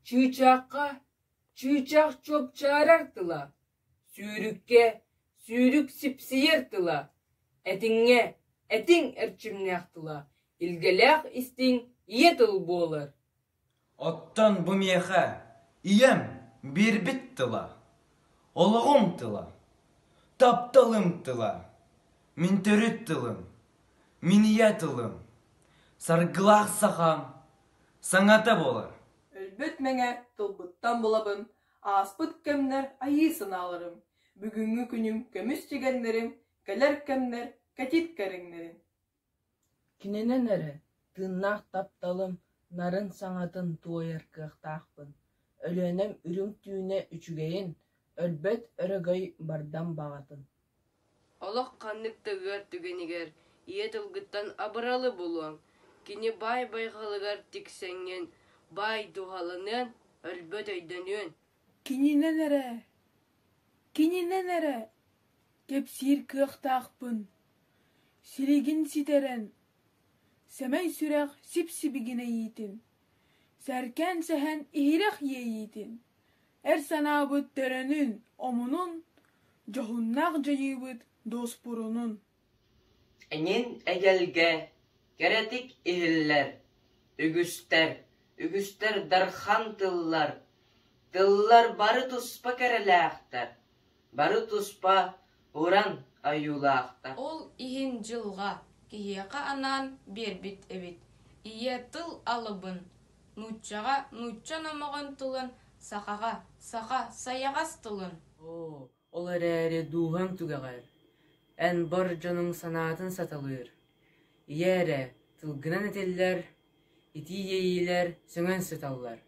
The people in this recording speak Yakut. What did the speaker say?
Чыычаахха чыычаах чуопчаарар тыла, сүүрүккэ сүүрүк сипсийэр тыла, этиҥҥэ этиҥ эрчимнээх тыла, илгэлээх истиҥ ийэ тыл буолар. Оттон бу миэхэ ийэм биэрбит тыла, олоҕум тыла, тапталым тыла, мин төрүт тылым, мин ийэ тылым, саргылаах сахам саҥата буолар. Өлбөт мэҥэ тылбыттан булабын, ааспыт кэмнэр айыы санааларым, бүгүҥҥү күнүм көмүс түгэннэрим, кэлэр кэмнэр кэтит кэриҥнэрим. Кининэн эрэ тыыннаах тапталым нарын саҥатын туойар кыахтаахпын, Өлүөнэм үрүҥ түүнэ үчүгэйин, өлбөт өрөгөй бардам баҕатын Олох ханнык да ыар түгэнигэр ийэ тылгыттан абыралы булуоҥ, кини баай байҕалыгар тиксэҥҥин баай дууһаланыан, өлбөт өйдөнүөн Кининэн эрэ, кининэн эрэ кэпсиир кыахтаахпын, силигин ситэрэн, сэмэй сүрэх сип-сибигинэйиитин, сэркээн сэһэн иһирэх иэйиитин, эр санаабыт төрөнүн, омунун, дьоһуннаах дьайыыбыт дуоспурунун. Эҥин эгэлгэ кэрэтик иһиллэр, үгүстэр, үгүстэр дархан тыллар, тыллар бары туспа кэрэлээхтэр, бары туспа уран ойуулаахтар. Ол иһин дьылҕа киһиэхэ анаан биэрбит эбит ийэ тыл алыбын, нууччаҕа нуучча номоҕон тылын, сахаҕа саха сайаҕас тылын. Оо, ол эрээри дууһаҥ түгэҕэр, эн бар дьонуҥ санаатын саталыыр, ийэ эрэ тылгынан этиллэр, итии иэйиилэр сөҥөн сыталлар.